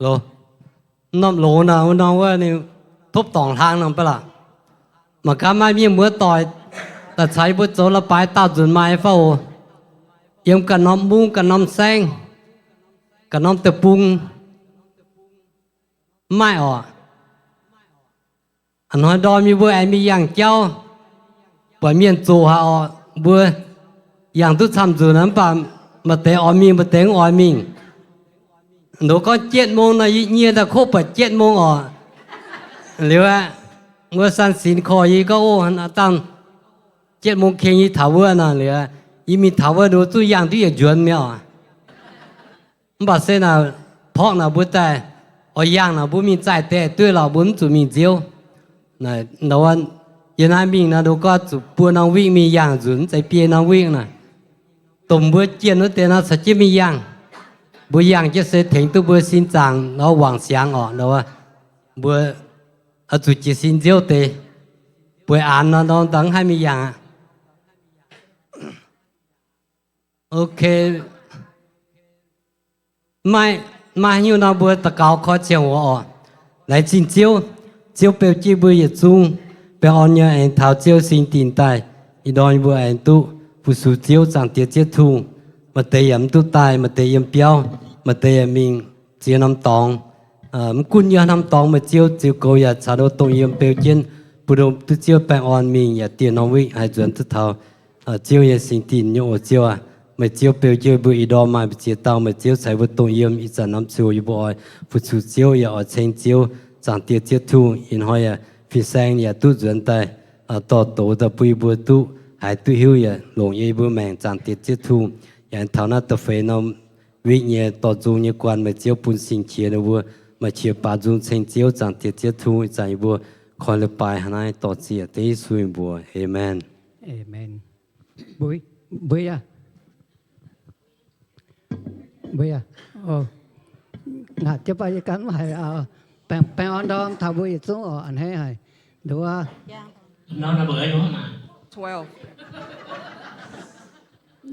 Loz, norm loz naaic wuov norm wuov ninh topv dorngc hlang nor baav laac. Mangc gaax maaih mienh muoz doic daaih caux yie mbuo zoux la'baaix daauh nzunc maaih fauv oc. Yiem ganh norm mungv, ganh norm saengv, ganh norm deic-bung, mv maaih oc. A'hnoi ndorm yie mbuo aengx mingh yangh jauv, buatc mienh zoqc haic oc. Mbuo yangh duqv camv nzunc mv baac maaih deix oix mingh, maaih deix mv oix mingh. Ndoqc gorngv jietv mong nor, yie nyie daaih kov buatc jietv mong oc. Liuz aqv, wuov san sinx korv yie gorngv, Ov, dangh jietv mong keng yie taux wuov nor. Liuz yie mingh taux wuov ndoqc zuqc yangh duqv yietc nzuonx mi'aqv oc. Mv baac se naaic porqv naaic mbuo daaih oix yangh naaic mbuo mingh zaih deix dueiv lorqc, mbuo mv zuqc mingh nziouv. Yie naaiv mingh naaic ndoqc gorngv zuqc buo norm win mingh yangh nzunc, mv zeiz biei norm win naaic. Domh mbuo jienh wuov deix nor caux jienv mingh yangh. Mbuo yangh jienv se tengx duqv mbuo sin zaangc nor wangc siangx oc. Mbuo oix zuqc jiez sin nziouv deix. Bueix aanx nor, nor dangh haih mingh yangh aqv. Ok. Maaih, maaih haaix nyungc nor mbuo daux gaux koi ziangh hoc oc. Laengz zingh Ziouv. Ziouv beu jienv mbuo yietc zungv, baengh orn nyei aengx taux Ziouv singx dinc daaih. Ih ndorm mbuo aengx duqv fu-sux Ziouv, Zaangc Diex Ziouv Tin-Hungh. Maaih deix yaac mv duqv daaih, maaih deix yiem biauv, maaih deix yaac mingh ziex norm dorngx. Mv gunv yiem norm dorngx, meih Ziouv ziux goux yaac caux ninh mbuo dongh yiem beu jienv, bun ninh mbuo duqv Ziouv baengh orn mingh yaac dieh norm win haih nzuonx duqv taux Ziouv nyei singx dinc nyei oc. Ziouv aac, meih Ziouv beu jienv mbuo ih ndorm maaih mbu'ziex dauh meih Ziouv caux mbuo dongh yiem ih zanc norm ziangh hoc, yie mbuo oix fu-sux Ziouv yaac oix ceng Ziouv. Zaangc Diex Ziouv Tin-Hungh, ih hnoi yaac fin-saeng yaac duqv nzuonx daaih dorh doz daaih bun yie mbuo duqv haiz duqv hiuv yaac longc yie mbuo maengc. Zaangc Diex Ziouv Tin-Hungh, yaac taux naaiv da'feix norm win nyei dorh nzung nyei guanh, meih Ziouv bun sing-qiex ninh mbuo maaih qiex baax nzung ceng Ziouv. Zaangc Diex Ziouv Tin-Hungh, ih zanc yie mbuo koi leiz-baaix hnangv naaiv dorh ziex deix Yesu nyei mbuox. Aamen. Aamen. Mbuo, mbuo yaac, mbuo yaac, ngaatc jienv baac yie ganh mv haiz. Baengh, baengh orn ndorm taux mbuo yietc zungv oc. A'hneiv haic. Nduov.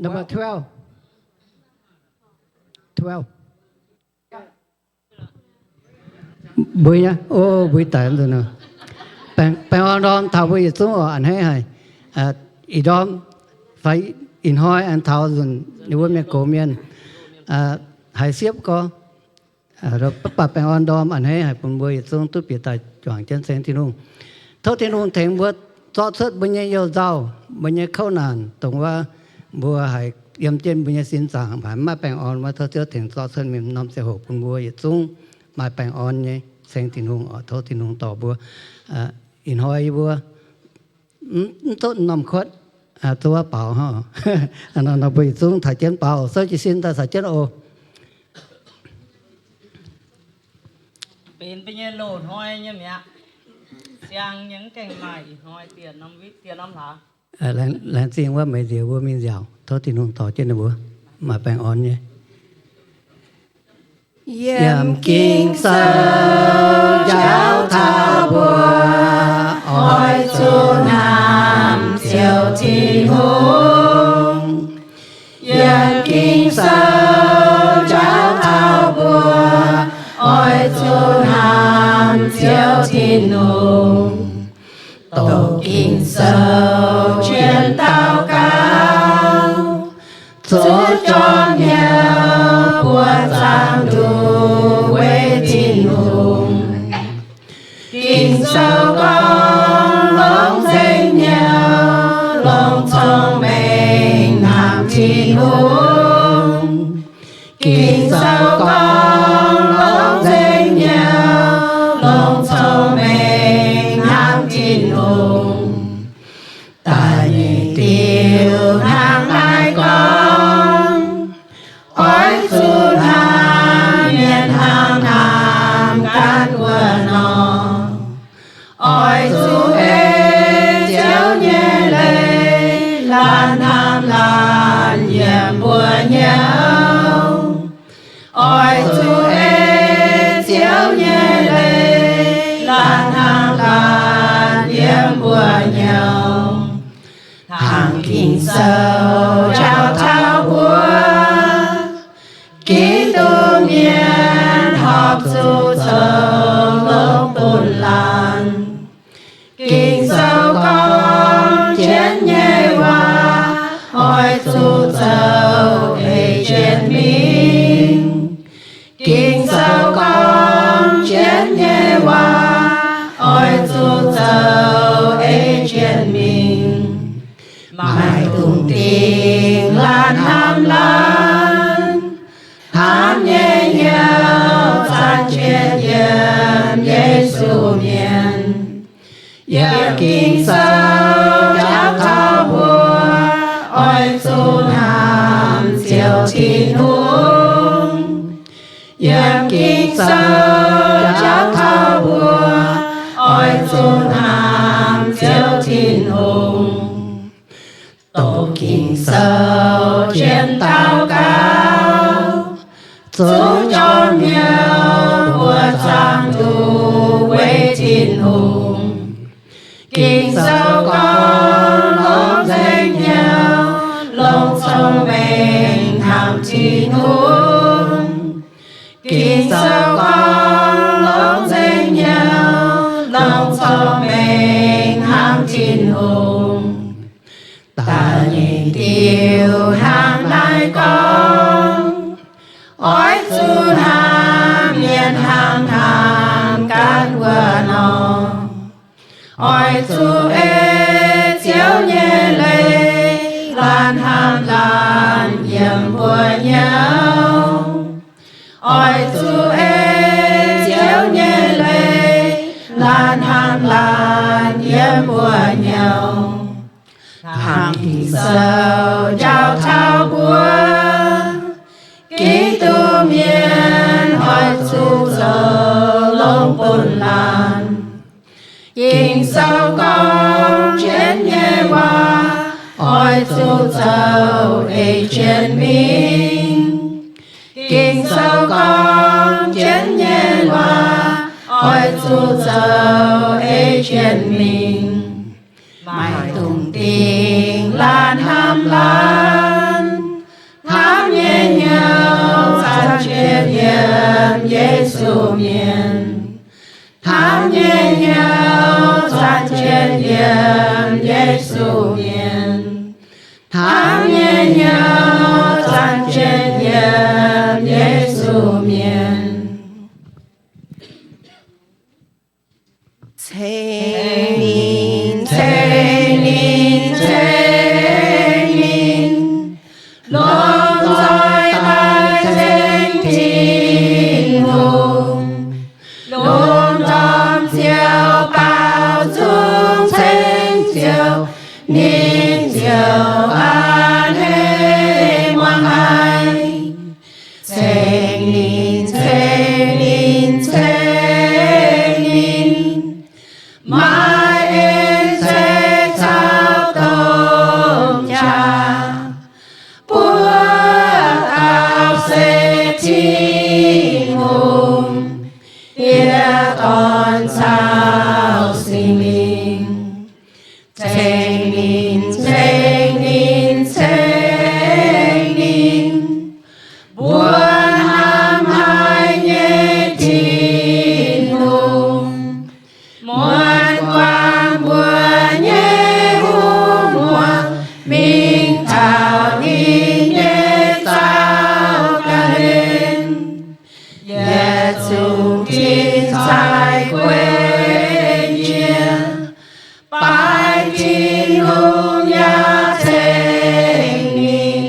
Number twelve. Twelve. Mbuo nyei, o, mbuo daic nzunc nor. Baengh, baengh orn ndorm taux mbuo yietc zungv oc. A'hneiv haic. Ih ndorm fai ih hnoi aengx taux nzunc ninh mbuo mienh gox mienh haiz siepv gorx. Mv baac baengh orn ndorm a'hneiv haic bun mbuo yietc zungv duqv bieqc daaih juangc jienv ceng Tin-Hungh. Tov Tin-Hungh tengx mbuo zorqv cuotv mbuo nyei youh nzauh, mbuo nyei kouv naanc, dongh wuov mbuo haiz yiem jienv mbuo nyei sin zaangc haiz mv maaih baengh orn wuov, tov Ziouv tengx zorqv cuotv mingh norm ziangh hoc bun mbuo yietc zungv maaih baengh orn nyei ceng Tin-Hungh oc. Tov Tin-Hungh dorh mbuo. Ih hnoi yie mbuo mv duqv norm kuotv, zuov baaux hnangv. Nor mbuo yietc zungv taux jienv baaux, souv jiez sin daaih caux jienv oc. Benx mbuo nyei loz-hnoi nyei mi'aqv. Siang nyei mv gaengh maaih, ih hnoi dieh norm win, dieh norm hlaax. Laengz zingh wuov meih nziex mbuo mingh nziaauc, tov Tin-Hungh dorh jienv ninh mbuo maaih baengh orn nyei. Yiem Ging-Sou njaaux taux mbuo oix zuqc hnamv Ziouv Tin-Hungh. Yiem Ging-Sou njaaux taux mbuo oix zuqc hnamv Ziouv Tin-Hungh. Doqc Ging-Sou jienv daux gaux, zuqc jorm hnyouv buoqc zaangc nduqc weic Tin-Hungh. Ging-Sou gorngv, longc nzengc hnyouv, longc cong-mengh hnamv Tin-Hungh. Ging-Sou gorngv, longc nzengc hnyouv, longc cong-mengh hnamv Tin-Hungh. Da'nyeic diuh hnangv naaiv gorngv, oix zuqc hnamv mienh hnangv hnamv ganh wuov nor. Oix zuqc ei Ziouv nyei leiz laanh hnamv laanh yiem mbuo hnyouv. Oix zuqc ei Ziouv nyei leiz laanh hnamv laanh yiem mbuo hnyouv. Hnangv Ging-Sou njaaux taux mbuo, Giduc mienh horpc zuqc Hnamv nyei hnyouv zanc jienv yiem Yesu mienh. Yiem Ging-Sou jauv taux mbuo oix zuqc hnamv Ziouv Tin-Hungh. Yiem Ging-Sou jauv taux mbuo oix zuqc hnamv Ziouv Tin-Hungh. Doqc Ging-Sou jienv daux gaux, zungv jorm hnyouv mbuo zaangc nduqc weic Tin-Hungh. Ging-Sou gorngv longc nzengc hnyouv, longc cong-mengh hnamv Tin-Hungh. Ging-Sou gorngv longc nzengc hnyouv, longc cong-mengh hnamv Tin-Hungh. Da'nyeic diuh hnangv naaiv gorngv, oix zuqc hnamv mienh hnangv hnamv ganh wuov nor. Oix zuqc ei Ziouv nyei leiz laanh hnamv laanh yiem mbuo hnyouv. Oix zuqc ei Ziouv nyei leiz laanh hnamv laanh yiem mbuo hnyouv. Hnangv Ging-Sou jauv taux mbuo, Giduc mienh oix zuqc zoux longx bun laanh. Ging-Sou gorngv jienv nyei waac oix zuqc zoux ei jienv mingh. Ging-Sou gorngv jienv nyei waac oix zuqc zoux ei jienv mingh. Maaih dungx dingh laanh hnamv laanh, hnamv nyei hnyouv zanc jienv yiem Yesu mienh. Hnamv nyei hnyouv zanc jienv yiem Yesu mienh. Hnamv nyei hnyouv zanc jienv yiem Yesu mienh. Ceng ninh, ceng ninh, ceng ninh, longc nzoih daaih ceng Tin-Hungh. Lungh ndorm ziouc baaux nzung ceng Ziouv, ninh ziouc a'hneiv muangx haic. Ceng ninh, ceng ninh, ceng ninh, maaih en zeiv caux domh jaax, mbuo dauh se Tin-Hungh, Diex, Dorn caux Singx Lingh. Ceng ninh, ceng ninh, ceng ninh, mbuo hnamv haic nyei Tin-Hungh, muonz guangc mbuo nyei hungh muoz mingh taux ninh nyei zaux ga'hlen. Yietc zungv tin-sai gueiv jiex, baaix Tin-Hungh yaac ceng ninh.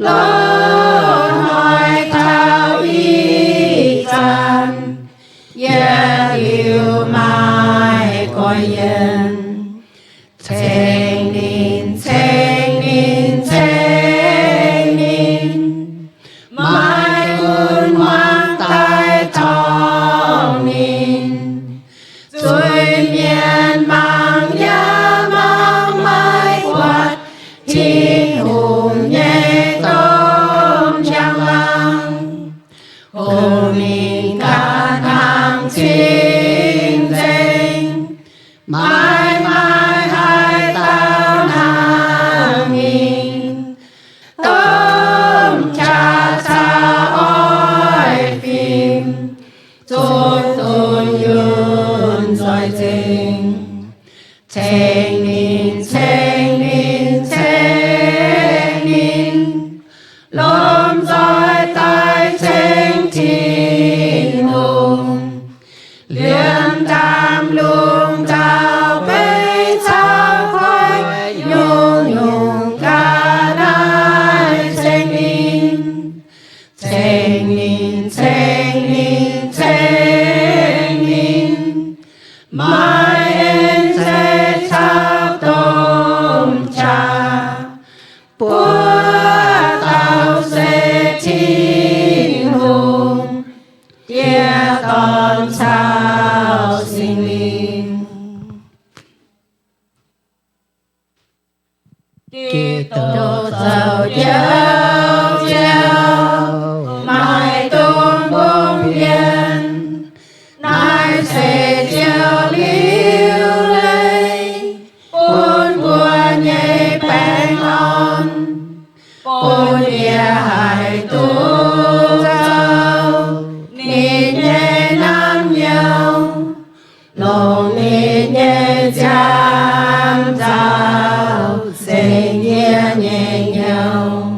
Loz-hnoi taux ih zanc, yietc liuz maaih gorx-youz. Ceng ninh, ceng ninh, ceng ninh, maaih gunv hmuangv daaih torngv ninh. Ceng ninh, ceng ninh, ceng ninh, maaih en-zeix caux domh qaqv, buov dauh se Tin-Hungh, Diex, Dorn caux Singx Lingh. Giduc zoux Njoux Ziouv, maaih dongh mbong mienh, naaiv se Ziouv liuc leiz bun mbuo nyei baengh orn, bun yie haih duqv zoux ninh nyei naamh nyouz, longc ninh nyei nziaamv nzauh zengc yie nyei nyouz.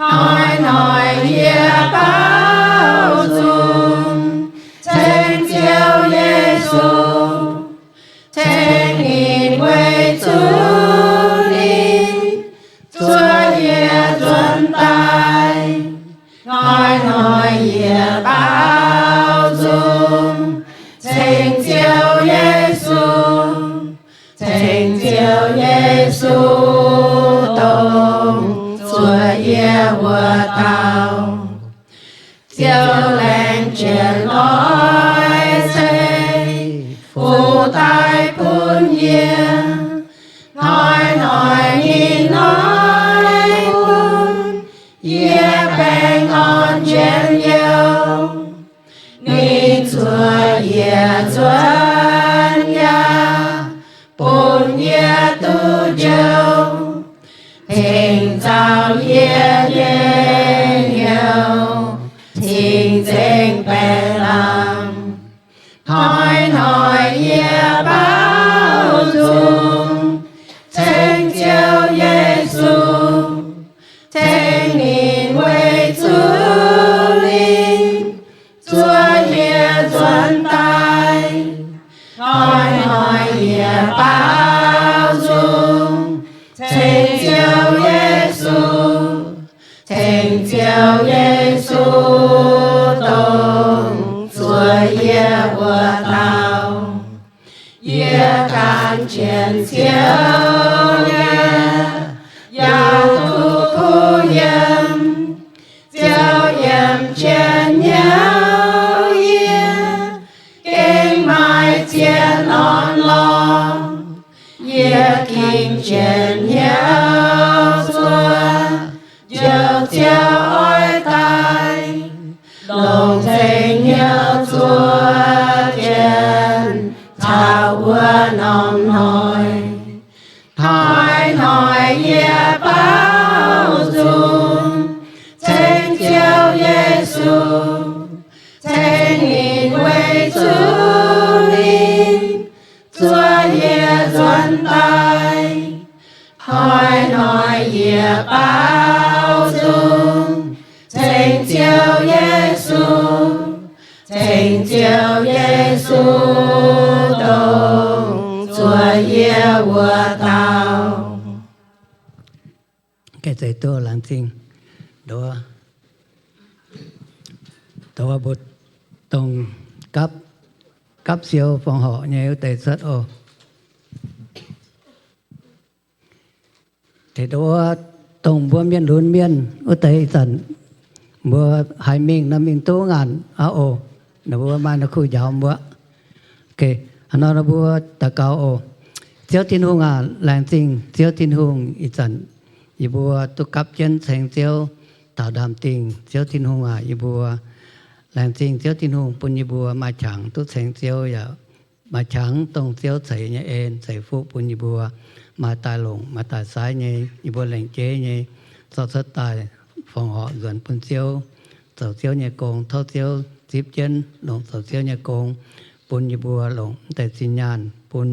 Hnoi-hnoi yie baaux nzung ceng Ziouv Yesu, ceng ninh weic zuqc ninh zuov yie nzuonx daaih. Hnoi-hnoi yie baaux nzung ceng Ziouv Yesu, ceng Ziouv Yesu, dongh zuov yie wuov dauh. Ziouv laengz jienv oix ceix fuqv daaih bun yie. Hnoi-hnoi ninh oix bun yie baengh orn njien-youh. Ninh zuov yie nzuonx yaac bun yie duqv njoux, tengx nzauh yie nyei hnyouv cing-nzengc baengh lamh. Hnoi-hnoi yie baaux nzung ceng Ziouv Yesu, ceng ninh weic zuqc ninh zuov yie nzuonx daaih. Hnoi-hnoi yie baaux nzung ceng Ziouv Yesu, ceng Ziouv Yesu, dongh zuov yie wuov dauh. Yie gan jienv Ziouv, yie yaac duqv kuv yiem. Ziouv yiem jienv hnyouv yie, gengh maaih ziex norm lorngh. Yie ging jienv hnyouv zuov, Njoux Ziouv oix daaih, longc nzengc hnyouv zuov jienv taux wuov norm hnoi. Hnoi-hnoi yie baaux nzung ceng Ziouv Yesu, ceng ninh weic zuqc ninh zuov yie nzuonx daaih. Hnoi-hnoi yie baaux nzung ceng Ziouv Yesu, ceng Ziouv Yesu, dongh zuov yie wuov dauh. Geh zeiz duqv laengz zingh. Nduov, nduov mbuo dongh gapv, gapv siou fongc horc nyei wuov deix cuotv oc. Deix nduov, dongh mbuo mienh lunx mienh wuov deix ih zanc mbuo haiz mingh nor mingh duqv ngaanc aqv oc. Ninh mbuo maaih nor kuh njaaux mbuo. Haaix nor ninh mbuo daux gaux oc. Ziouv Tin-Hungh aac, laengz zingh Ziouv Tin-Hungh ih zanc yie mbuo duqv gapv jienv ceng Ziouv taux ndaamv-dingh. Ziouv Tin-Hungh aac, yie mbuo laengz zingh Ziouv Tin-Hungh bun yie mbuo maaih qangx duqv ceng Ziouv yaac maaih qangx dongh Ziouv ceix nyei en ceix fuqv bun yie mbuo maaih daaih longc maaih daaih saaiv nyei, yie mbuo lengc jeiv nyei zorqv cuotv daaih fongc horc nzuonx bun Ziouv, zoux Ziouv nyei gong, tov Ziouv zipv jienv longc zoux Ziouv nyei gong, bun yie mbuo longc mv deix zinh nyaanh bun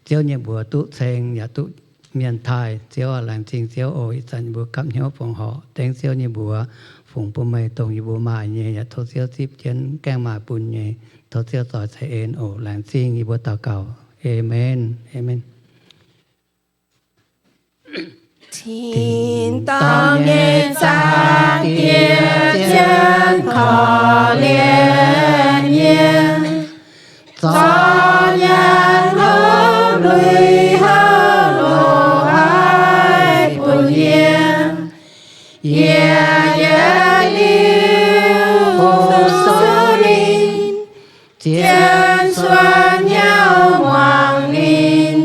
Ziouv nyei mbuox duqv ceng yaac duqv mienh taaih. Ziouv aac, laengz zingh Ziouv oc. Ih zanc yie mbuo gapv hnyouv fongc horc dengv Ziouv nyei mbuox fungx bun meih dongh yie mbuo maaih nyei, yaac tov Ziouv zipv jienv gaengh maaih bun nyei. Tov Ziouv zoix ceix en oc. Laengz zingh yie mbuo daux gaux. Aamen. Aamen. Tin-dorngh nyei Zaangc Diex, zien korv-lienh yie, zorqv nyanc hopv lui houv loz-hnoi bun yie. Yie yietc liuz fu-sux ninh, zien cuotv hnyouv muangx ninh.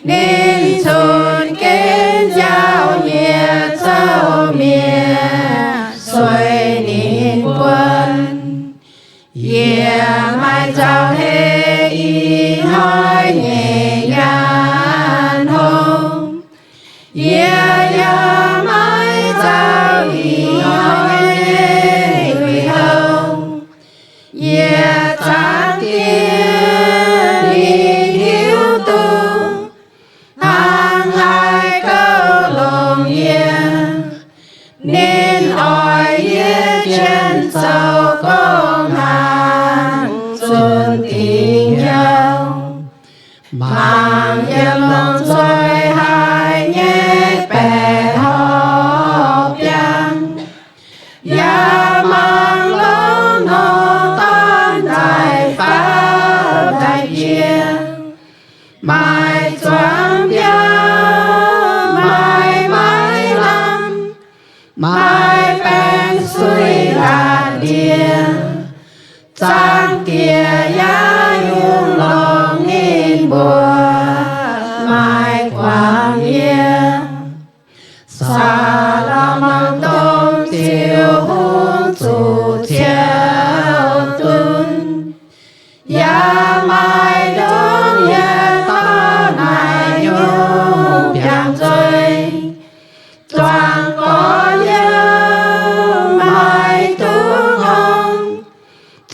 Ninh cunx gengh nziaaux yie zouv mienh, sueih ninh buonc. Yie maaih nzauh heix ih hnoi nyei nyaanh hopv. Yie yaac maaih nzauh ih hnoi nyei lui-houx. Yie Zaangc Diex ninh hiuv duqv, hnangv haaix gouv longx yie. Ninh oix yie jienv zoux gong hnaangx zunh dingc hnyouv. Mangc yiem lomh nzoih haic nyei baeqc horqc biangh, yaac mangc longx nor dorn daaih faaux daaih jiex. Maaih zuangx biauv, maaih maaiv lamh, maaih baengh suiv laatc ndie. Zaangc Diex yaac yungz longx ninh mbuo, maaih guangc yie. Saa^lo^morn Domh Ziouv Hungh zuqc ciouv dunv, yaac maaih ndongc yietc dauh naaic nyungc biangh nzuih. Zuangx gorx-youz maaih duqv hngongx,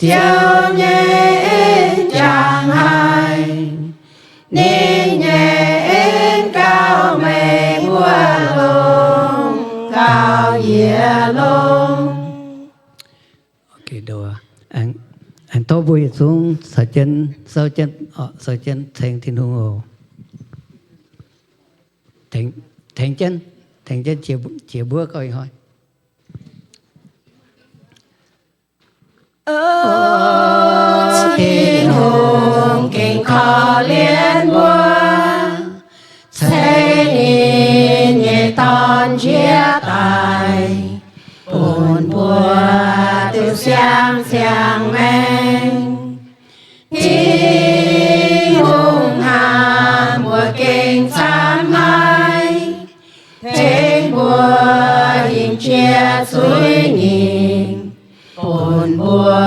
Ziouv nyei en jangx haic. Ninh nyei en gauh meih mbuo longx, gauh yie longx. Aengx tov mbuo yietc zungv caux jienv, caux jienv ceng Tin-Hungh oc. Tengx jienv, tengx jienv jiex mbuov gauh ih hnoi. O Tin-Hungh gengh korv-lienh mbuo, ceix ninh nyei Dorn njiec daaih, bun mbuo duqv siang ziangh maengx. Tin-Hungh hnamv mbuo gengh camv haic, tengx mbuo hingh jiex zuiz nyeic, bun mbuo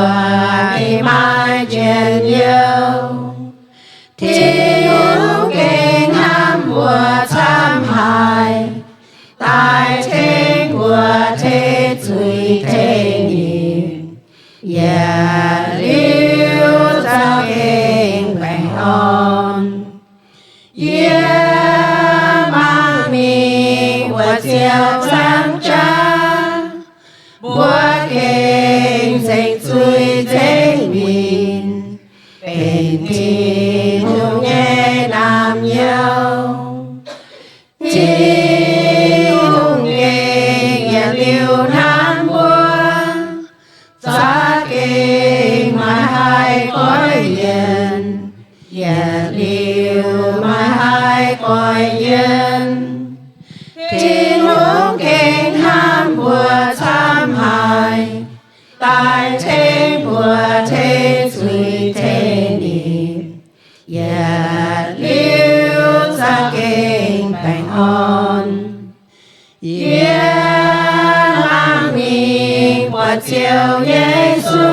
gengh maaih njien-youh. Tin-Hungh gengh hnamv mbuo camv haic, daaih tengx mbuo tei zuiz tengx nyeic, yietc liuz za'gengh baengh orn. Yie mangc mingh wuov Ziouv zaangc jaax, mbuo gengh nzengc zuiz nzengc minc, benx Tin-Hungh nyei naamh nyouz. Tin-Hungh gengh yietc liuz hnamv mbuo, za'gengh maiv haih goiv yienc, yietc liuz maiv haih goiv yienc. Tin-Hungh gengh hnamv mbuo camv haic, daaih tengx mbuo tei zuiz tei nyeic, yietc liuz za'gengh baengh orn. Yie mangc mingh buatc Ziouv Yesu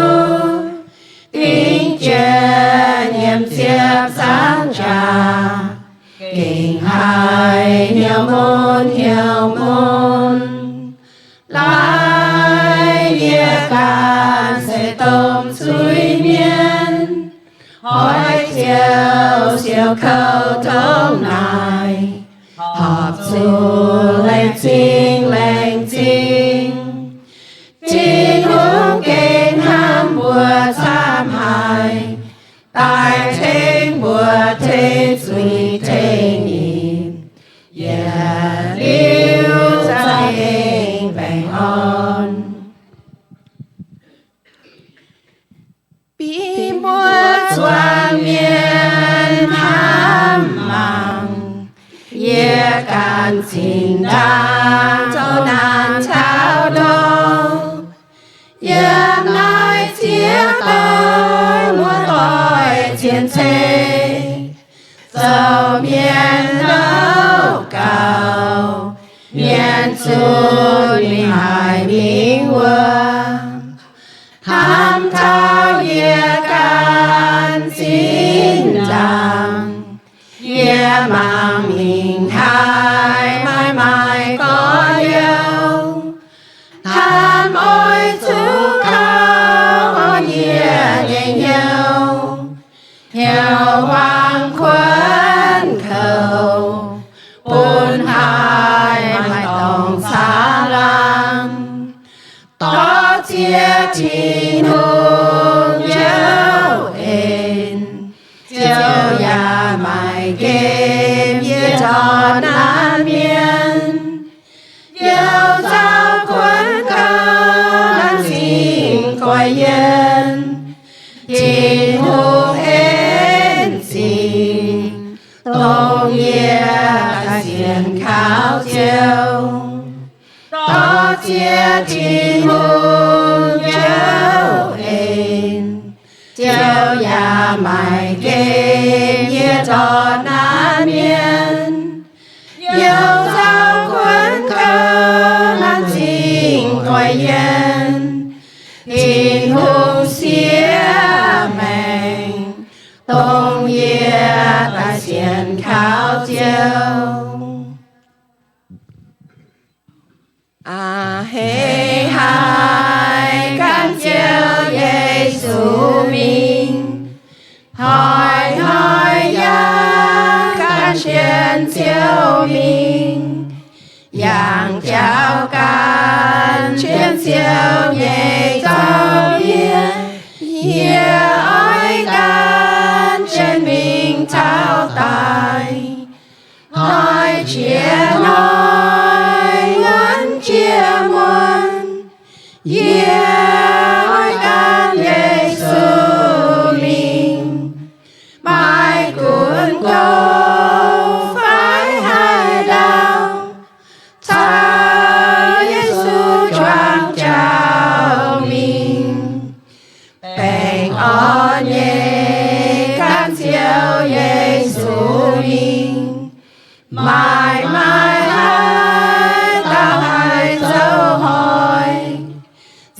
dingc jienv nyiemc ziepc zaangc jaax, gengh haih hnyouv mun hnyouv mun. Laaix yie ganh se domh zuiz-mienh, hoic Ziouv siou kouv tongx naaic, horpc zuqc laengz zingh laengz zingh. Tin-Hungh gengh hnamv mbuo camv haic, daaih tengx mbuo tei zuiz tei nyeic, yietc Biei mbuo zuangx mienh hnamv mangc, yie ganh zinh ndaangc zoux naanc taux ndoh. Yiem naaiv ziex douh muoz-doic cien-ceqv, zoux mienh louh gaux, mienh zunh mingh haiz mingh wuov. Hnamv taux yie ganh zinh ndaangc, yie mangc mingh haiz maaih maaih gorx-youz, hnamv oix zuqc kaux yie nyei hnyouv, hnyouv wangc kuonx kouv, bun haih maaih dorngx caangh laangh. Dorh ziex Tin-Hungh njoux en, Ziouv yaac maiv gemh yie ndortv naaiv mienh. Youc nzauh kuonx gau, laanh zingh goiv yienh, Tin-Hungh en zingh, dongh yie daaih sienx kaux Ziouv. Dorh ziex Tin-Hungh njoux en, Ziouv yaac maiv gemh yie ndortv naaiv mienh. Youc nzauh kuonx gau, laanh zingh goiv yienh, Tin-Hungh siev maengc, dongh yie daaih sienx kaux Ziouv. Aa, hei haiz gan Ziouv Yesu mingh, hnoi-hnoi yaac gan jienv Ziouv mingh, yangh jauv gan jienv Ziouv nyei zaux-ndiev. Yie oix gan jienv mingh taux daaih. Hnoi jiex hnoi, muonz jiex muonz, yie oix gan Yesu mingh. Maaih gunv gouv fai haaix dauh caux Yesu juangc jauv mingh, baengh orn nyei gan Ziouv Yesu mingh. Maaih, maaih haaix dauh haih zoux hnoi,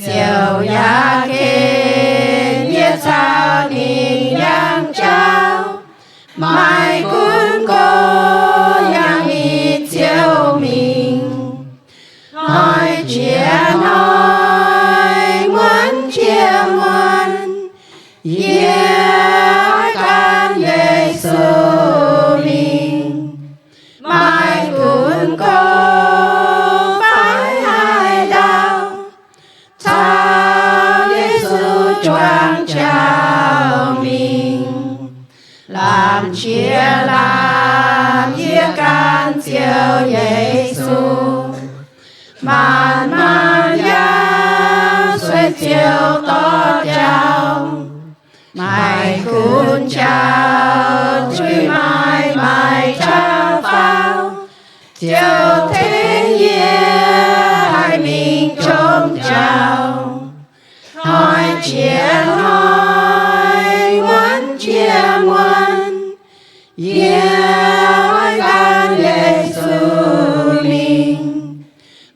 Ziouv yaac ken yie caux ninh yangh jauv. Maaih gunv gouv yangh ninh Ziouv mingh. Hnoi jiex hnoi, muonz jiex muonz, yie oix gan Yesu mingh. Maaih gunv gouv fai haaix dauh caux Yesu juangc jauv mingh. Lamh jiex lamh yie gan Ziouv Yesu. Maanc maanc yaac sueih Ziouv dorh jauv. Maaih gunv jauv zuiz maaih maaih jauv faaux, Ziouv tengx yie haih mingh jomc jauv. Hnoi jiex hnoi, muonz jiex muonz, yie oix gan Yesu mingh.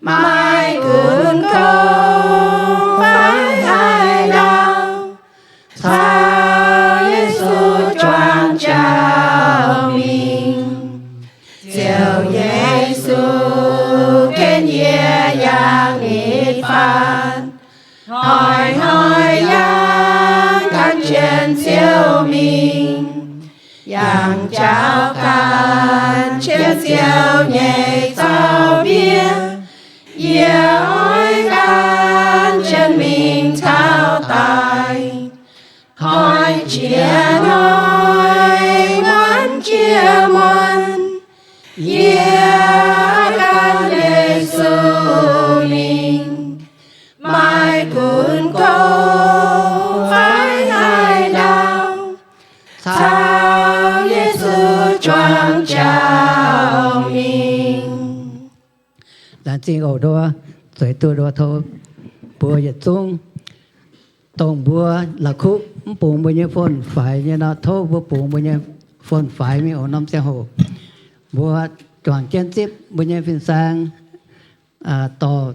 Maaih gunv gouv fai haaix dauh caux Yesu juangc jauv mingh. Ziouv Yesu ken yie yangh nitv faatv. Hnoi-hnoi yangh gan jienv Ziouv mingh, yangh jauv gan jienv Ziouv nyei zaux-ndiev. Yie oix gan jienv mingh taux daic. Hnoi jiex hnoi, muonz jiex muonz, yie oix gan Yesu mingh. Maaih gunv gouv fai haaix Zingh oc nduov, zueiz duqv nduov tov mbuo yietc zungv, dongh mbuo la'kuqv mv bungx mbuo nyei phone faix nyei nor, tov mbuo bungx mbuo nyei phone faix mingh oc. Norm ziangh hoc mbuo juangc jienv zipv mbuo nyei fin-saeng dorh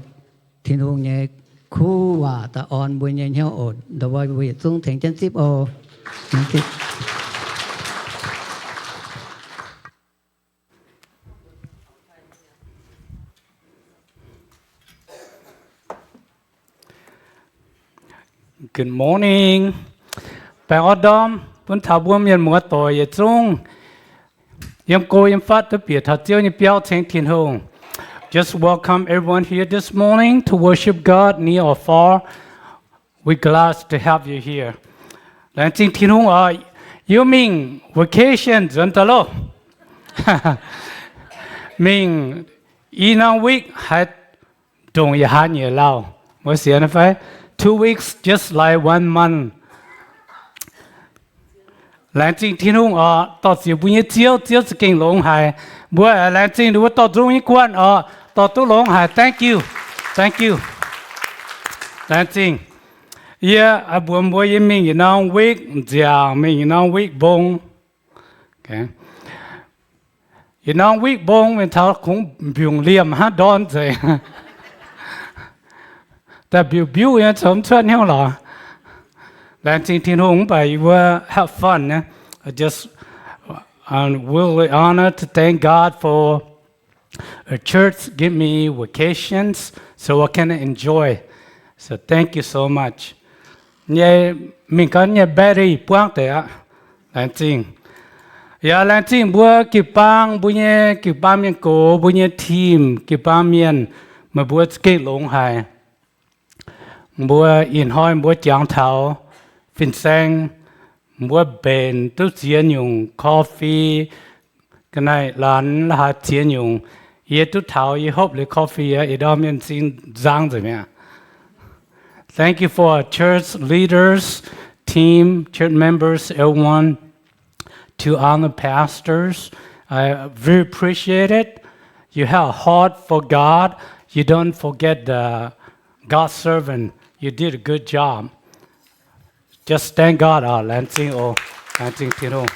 Tin-Hungh nyei kuv waac daaih orn mbuo nyei hnyouv oc. Nduov mbuo yietc zungv tengx jienv zipv oc. Good morning. Baengh orn ndorm bun taux mbuo mienh muoz doic yietc zungv, yiem go yiem fatv duqv bieqc taux Ziouv nyei biauv ceng Tin-Hungh. Just welcome everyone here this morning to worship God, near or far. We're glad to have you here. Laengz zingh Tin-Hungh oc. Yie mingh vacation nzuonx daaih loh. Mingh i norm week haiz ndongc yietc hlaax nyeic lauh. Mbuo sienx fai? Two weeks just like one month. Laengz zingh Tin-Hungh oc, dorh ziec mbuo nyei Ziouv, Ziouv za'gengh longx haic. Mbuo laengz zingh ninh mbuo dorh nzung nyei guanh oc, dorh duqv longx haic. Thank you. Thank you. Laengz zingh. Yie mbuox mbuo, yie mingh yietc norm week nziaauc, mingh yietc norm week mbong. Yietc norm week mbong mingh taux kungx mbiungc liemh hnangv ndorn nzengc. Daaih mbiuh mbiuh nyei, zoux mv cuotv hnyouv lorz. Laengz zingh Tin-Hungh mv baac yie mbuo have fun. Just really honored to thank God for a church give me vacations so I can enjoy. So thank you so much. Nyei mingh gau nyei battery buangv deix aqv. Laengz zingh. Yaac laengz zingh mbuo jiu-baang, mbuo nyei jiu-baang mienh gox, mbuo nyei team jiu-baang mienh, meih mbuo za'gengh longx haic. Mbuo ih hnoi mbuo jangx taux fin-saeng, mbuo mbenc duqv ziex nyungc coffee, ga'naaiv laanh la'haaix ziex nyungc. Yie duqv taux, yie hopv liuz coffee aqv, ih ndorm mienh m'zing nzang nzengc mi'aqv. Thank you for our church leaders, team, church members, everyone, to honor pastors. I very appreciate it. You have a heart for God. You don't forget the God's servant. You did a good job. Just thank God oc. Laengz zingh oc. Laengz zingh Tin-Hungh.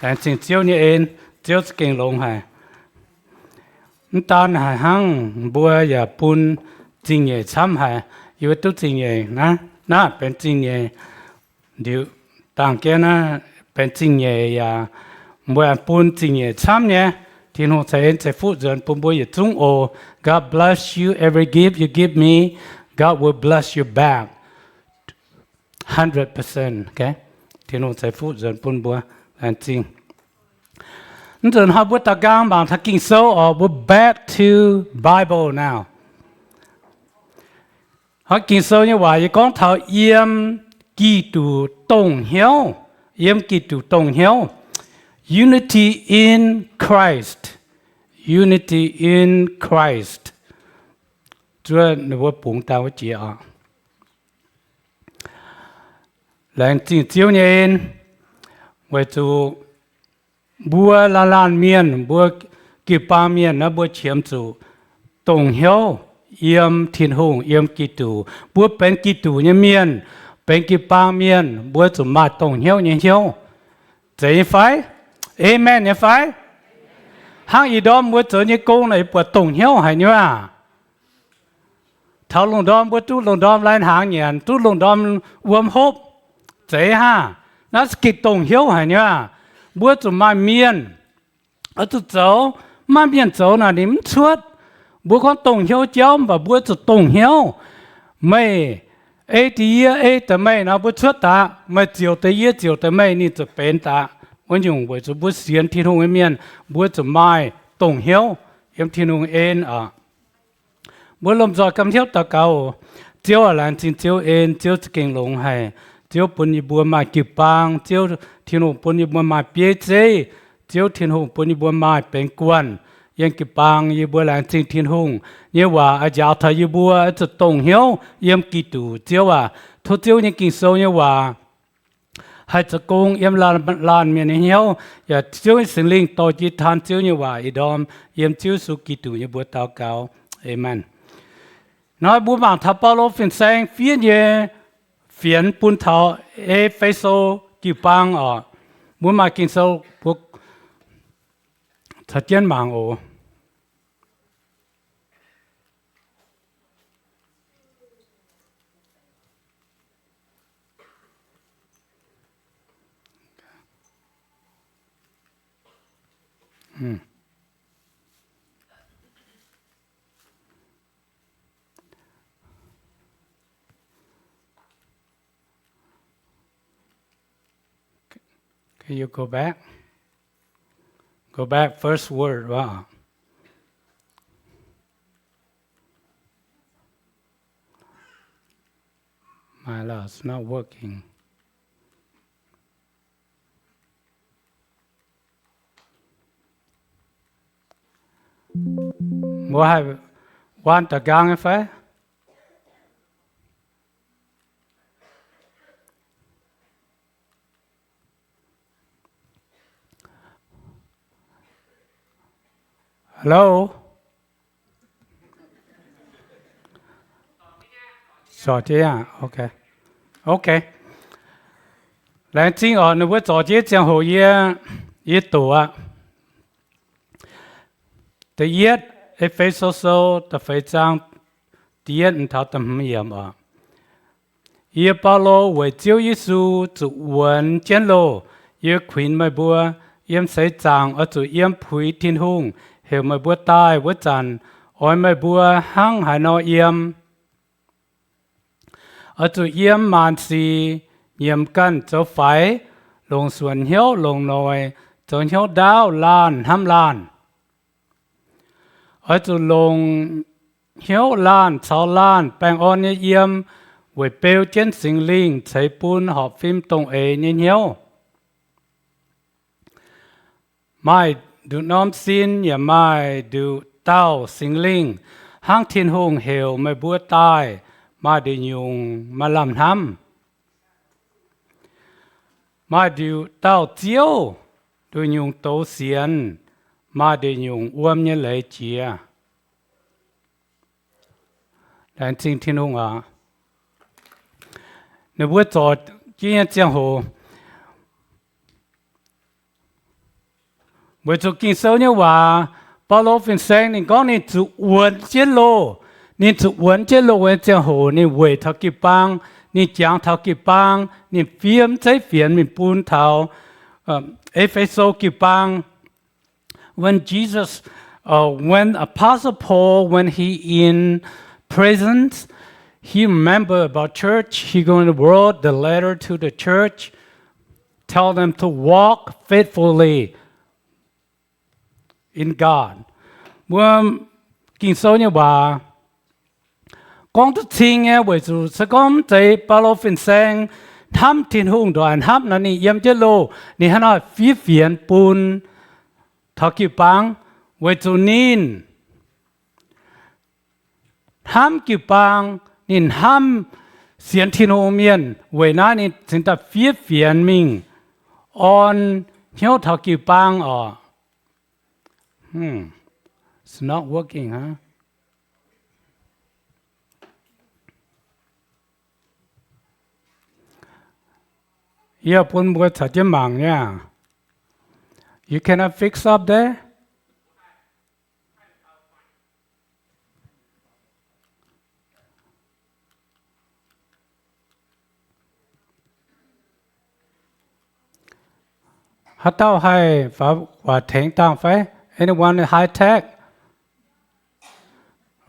Laengz zingh Ziouv nyei en. Ziouv za'gengh longx haic. Mv daan haic hnangv, mbuo yaac bun zingh nyeic camv haic. Yie mbuo duqv zingh nyeic naaiv, naaiv benx zingh nyeic. Ndiux dangh jienv naaiv benx zingh nyeic yaac mbuo bun zingh nyeic camv nyei. Tin-Hungh ceix en ceix fuqv nzuonx bun mbuo yietc zungv oc. God bless you. Every gift you give me, God will bless you back hundred percent. Tin-Hungh ceix fuqv nzuonx bun mbuo. Laengz zingh. Mv nzunc hnoi mbuo daux nqaang mangc taux Ging-Sou oc. Mbuo back to Bible now. Hnoi Ging-Sou nyei waac yie gorngv taux yiem Giduc dongh hnyouv, yiem Giduc dongh hnyouv. Unity in Christ. Unity in Christ. Zuov ninh mbuo bungx daaih wuov jiex oc. Laengz zingh Ziouv nyei en, weic zuqc mbuo laanh laanh mienh, mbuo jiu-baang mienh naaiv, mbuo qiemx zuqc dongh hnyouv yiem Tin-Hungh, yiem Giduc. Mbuo benx Giduc nyei mienh, benx jiu-baang mienh, mbuo zuqc maaih dongh hnyouv nyei hnyouv. Zeiz nyei fai? Amen nyei fai? Hnangv ih ndorm mbuo zoux nyei gong naaic, yie buatc dongh hnyouv haic nyei aqv. Taux lungh ndorm mbuo duqv lungh ndorm lai hnaangx nyanc, duqv lungh ndorm wuom hopv. Zeiz hnangv. Naaiv se gengh dongh hnyouv haic nyei aqv. Mbuo zuqc maaih mienh oix zuqc zoux. Mv maaih mienh zoux naaic ninh mv cuotv. Mbuo gorngv dongh hnyouv jauv, mv baac mbuo zuqc dongh hnyouv. Meih ei deix yie, ei deix meih nor, mbuo cuotv daaih. Meih ziouc deix yie, ziouc deix meih, ninh zuqc benx daaih. Wuov nyungc weic zuqc mbuo sienx Tin-Hungh nyei mienh, mbuo zuqc maaih dongh hnyouv yiem Tin-Hungh en oc. Mbuo lomh nzoih ganh hnyouv daux gaux. Ziouv aac, laengz zingh Ziouv en. Ziouv za'gengh longx haic. Ziouv bun yie mbuo maaih jiu-baang. Ziouv Tin-Hungh bun yie mbuo maaih bieiv zeiv. Ziouv Tin-Hungh bun yie mbuo maaih benx guanh yiem jiu-baang. Yie mbuo laengz zingh Tin-Hungh nyei waac oix njaaux taux yie mbuo oix zuqc dongh hnyouv yiem Giduc. Ziouv aac, tov Ziouv nyei Ging-Sou nyei waac haih zoux gong yiem laanh mienh nyei hnyouv, yaac Ziouv nyei Singx Lingh dorh jiez taan Ziouv nyei waac ih ndorm, yiem Ziouv Yesu Giduc nyei mbuox daux gaux. Aamen. Hnoi mbuo mangc taux Baulo fin-saeng fiev nyei fienx bun taux E^fe^so jiu-baang oc. Mbuo maaih Ging-Sou, mbuo caux jienv mangc oc. Can you go back? Go back first word, wow. My love, it's not working. Mbuo haih waan da'nqaang nyei fai? Hello? Zorc jienv aqv. Ok. Ok. Laengz zingh oc, ninh mbuo zorc jienv ziangh hoc yie, yie doqc aqv. Da'yietv E^fe^so Sou da'feix zaang, da'yietv taux da'hmz yiemc oc. Yie, Baulo, weic Ziouv Yesu zuqc wuonx jienv loh, yie kuinx meih mbuo, yiem seix zaangc oix zuqc yiem puix Tin-Hungh heuc meih mbuo daaih wuov zanc, oix meih mbuo hnangv haaix nor yiem. Oix zuqc yiem maanc sic, nyiemc ganh zoux faix, longc suonc hnyouv longc noic, zoux hnyouv ndaauv laanh hnamv laanh. Oix zuqc longc hnyouv laanh caux laanh baengh orn nyei yiem, weic beu jienv Singx Lingh ceix bun horpc fim dongh eix nyei hnyouv. Maaih nduqc norm sin yaac maaih nduqc dauh Singx Lingh, hnangv Tin-Hungh heuc meih mbuo daaih, maaih nduqc nyungc maaih lamh hnamv. Maaih nduqc dauh Ziouv, nduqc nyungc douz sienx, maaih nduqc nyungc wuom nyei leiz jiex. Laengz zingh Tin-Hungh aac. Ninh mbuo zorc jienv nyei ziangh hoc, weic zuqc Ging-Sou nyei waac, Baulo fin-saeng ninh gorngv ninh zuqc wuonx jienv loh. Ninh zuqc wuonx jienv loh nyei ziangh hoc ninh weic taux jiu-baang, ninh jangx taux jiu-baang, ninh fiev zeiv fienx mingh bun taux E^fe^so jiu-baang. When Jesus, uh, when Apostle Paul, when he in prison, he remember about church. He going to wrote the letter to the church, tell them to walk faithfully in God. Mbuo Ging-Sou nyei waac gorngv duqv cing nyei, weic zuqc se gorngv mv zeiz Baulo fin-saeng hnamv Tin-Hungh ndoqc hnamv nor, ninh yiem jienv loh, ninh hnangv nor fiev fienx bun taux jiu-baang, weic zuqc ninh hnamv jiu-baang, ninh hnamv sienx Tin-Hungh mienh. Weic naaiv ninh cingx daaih fiev fienx mingh orn hnyouv taux jiu-baang oc. Hmm. It's not working, huh? Yie bun mbuo caux jienv mangc nyei aac. You cannot fix up there? Haaix dauh haih faaux waac tengx dangh fai? Anyone high tech?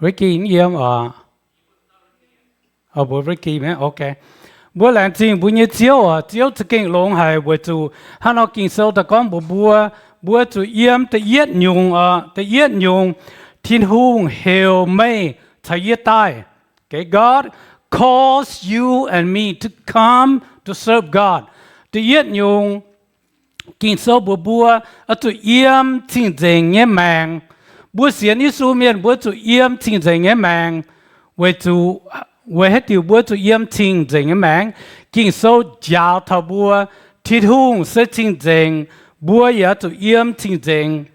Ricky yiem oc. Mbuo Ricky mienh, ok. Mbuo laengz zingh mbuo nyei Ziouv oc. Ziouv za'gengh longx haic weic zuqc hnangv nor Ging-Sou daaih gorngv mbuox mbuo, mbuo zuqc yiem da'yietv nyungc oc. Da'yietv nyungc, Tin-Hungh heuc meih caux yie daaih. Okay, God calls you and me to come to serve God. Da'yietv nyungc, Ging-Sou mbuox mbuo oix zuqc yiem cing-nzengc nyei maengc. Mbuo sienx Yesu mienh mbuo zuqc yiem cing-nzengc nyei maengc. Weic zuqc, weic haaix diuc mbuo zuqc yiem cing-nzengc nyei maengc? Ging-Sou njaaux taux mbuo, Tin-Hungh se cing-nzengc, mbuo yaac zuqc yiem cing-nzengc.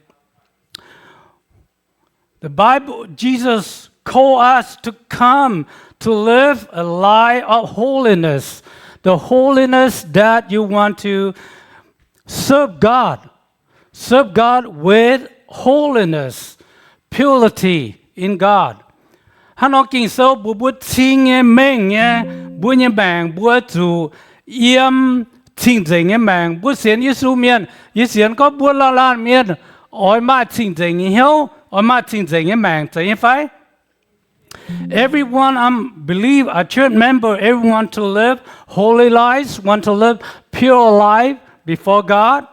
The Bible, Jesus call us to come to live a life of holiness. The holiness that you want to serve God. Serve God with holiness, purity in God. Hnangv nor Ging-Sou mbuox mbuo cing nyei mengh nyei, mbuo nyei maengc mbuo zuqc yiem cing-nzengc nyei maengc. Mbuo sienx Yesu mienh, yie sienx gorngv mbuo laanh laanh mienh oix maaih cing-nzengc nyei hnyouv, oix maaih cing-nzengc nyei maengc, zeiz nyei fai? Everyone, I believe, a church member, everyone to live holy lives, want to live pure life before God.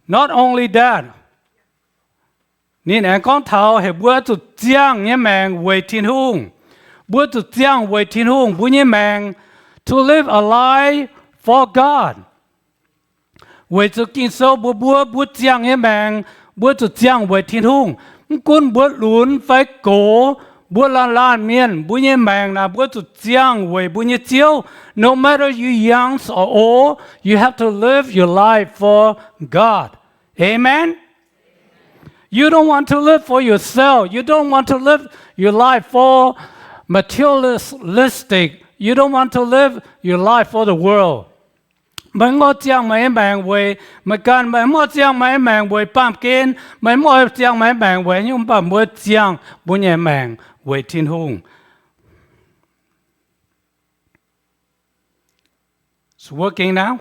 Not only that, ninh aengx gorngv taux heuc mbuo zuqc ziangh nyei maengc weic Tin-Hungh. Mbuo zuqc ziangh weic Tin-Hungh mbuo nyei maengc, to live a life for God. Weic zuqc Ging-Sou mbuox mbuo, mbuo ziangh nyei maengc, mbuo zuqc ziangh weic Tin-Hungh. Mv gunv mbuo lunx fai gox, mbuo laanh laanh mienh, mbuo nyei maengc naaic mbuo zuqc ziangh weic mbuo nyei Ziouv. No matter you young or old, you have to live your life for God. Amen? You don't want to live for yourself. You don't want to live your life for materialistic. You don't want to live your life for the world. Meih mv oix ziangh meih nyei maengc weic meih ganh, meih mv oix ziangh meih nyei maengc weic baamh gen, meih mv oix ziangh meih nyei maengc weic nyungc, mv baac mbuo ziangh mbuo nyei maengc weic Tin-Hungh. It's working now?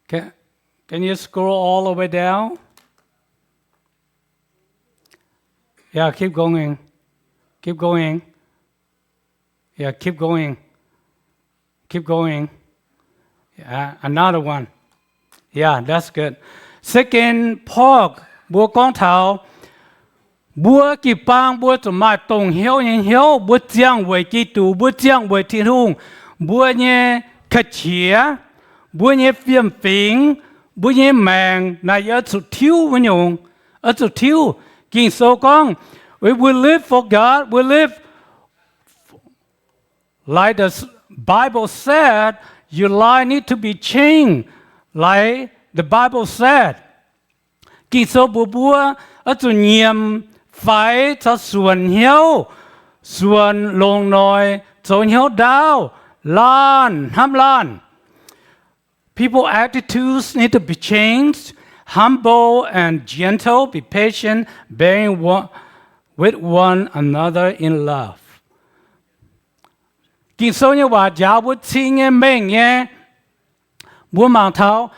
Can, can you scroll all the way down? Yeah, keep going. Keep going. Yeah, keep going. Keep going. Yeah, another one. Yeah, that's good. Second Paul, mbuo gorngv taux mbuo jiu-baang mbuo zuqc maaih dongh hnyouv nyei hnyouv, mbuo ziangh weic Giduc, mbuo ziangh weic Tin-Hungh, mbuo nyei ka'qiex, mbuo nyei fiem-fingx, mbuo nyei maengc naaic yaac oix zuqc tiuv wuov nyungc, oix zuqc tiuv. Ging-Sou gorngv, if we live for God, we live like the s-, Bible said, your life need to be changed like the Bible said. Ging-Sou mbuox mbuo oix zuqc nyiemc faix caux suonc hnyouv, suonc longc noic zoux hnyouv ndaauv, laanh hnamv laanh. People attitudes need to be changed, humble and gentle, be patient, bearing one, with one another in love. Ging-Sou nyei waac njaaux mbuo cing nyei mengh nyei. Mbuo mangc taux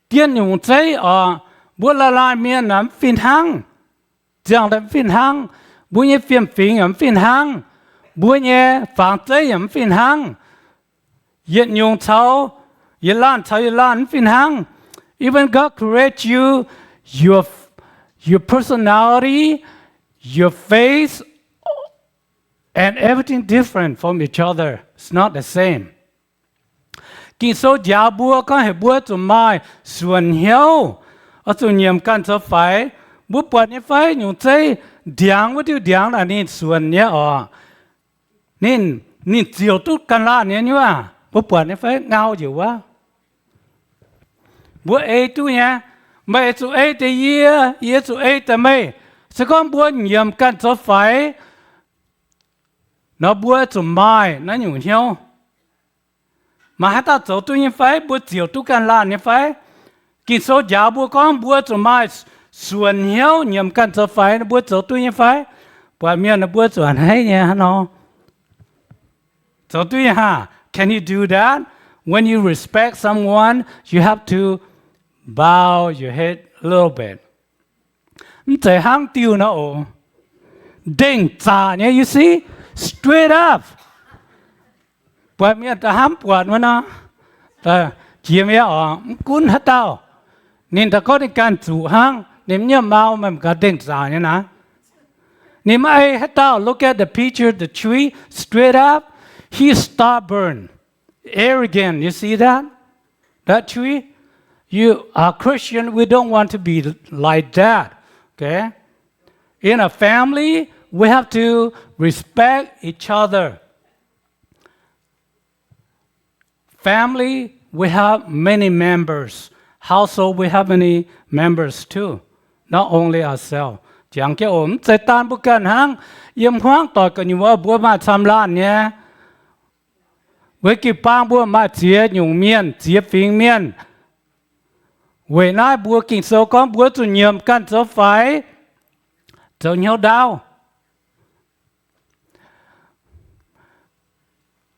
dien nyungc zeiv oc, mbuo laanh laanh mienh naaic mv fih hnangv. Ziangh daaih mv fih hnangv. Mbuo nyei fiem-fingx yaac mv fih hnangv. Mbuo nyei fangx zeiv yaac mv fih hnangv. Yietc nyungc caux yietc laanh caux yietc laanh mv fih hnangv. Even God create you, your, your personality, your face, and everything different from each other. It's not the same. Ging-Sou njaaux mbuo gorngv heuc mbuo zuqc maaih suonc hnyouv, oix zuqc nyiemc ganh zoux faix. Mbuo buatc nyei fai nyungc zeiv ndiangx wuov diuh ndiangx naaic ninh suonc nyei oc. Ninh, ninh ziouc duqv ganh laanh nyei nyuoqc. Mbuo buatc nyei fai ngau njiec wuov. Mbuo ei duqv nyei. Meih zuqc ei deix yie, yie zuqc ei deix meih. Se gorngv mbuo nyiemc ganh zoux faix nor, mbuo zuqc maaih naaiv nyungc hnyouv. Maaih haaix dauh zoux duqv nyei fai? Mbuo ziouc duqv ganh laanh nyei fai? Ging-Sou njaaux mbuo gorngv mbuo zuqc maaih suonc hnyouv nyiemc ganh zoux faix, mbuo zoux duqv nyei fai? Buatc mienh mbuo zuqc a'hneiv nyei hnangv nor. Zoux duqv nyei haah? Can you do that? When you respect someone, you have to bow your head a little bit. Mv zeiz hnangv diuh nor oc. Ndengc zaqc nyei, you see? Straight up. Buatc mienh da'hnamv buatc wuov nor, jiex mi'aqv oc. Mv gunv haaix dauh, ninh da'gorngv ninh ganh zuqc hnangv, ninh mv nyiemc mau, meih gaax ndengc zaqc nyei naaiv. Ninh maiv ei haaix dauh. Look at the picture, the tree, straight up. He's stubborn, arrogant. You see that? That tree? You are Christian, we don't want to be like that. Okay? In a family, we have to respect each other. Family, we have many members. Household, we have many members too. Not only ourselves. Jangx jienv oc, mv zeiz daan mbuo ganh hnangv. Yiem hmuangv doic gu'nyuoz mbuo maaih camv laanh nyei. Weic jiu-baang mbuo maaih ziex nyungc mienh, ziex fingx mienh. Weic naaiv mbuo Ging-Sou gorngv mbuo zuqc nyiemc ganh zoux faix, zoux hnyouv ndaauv.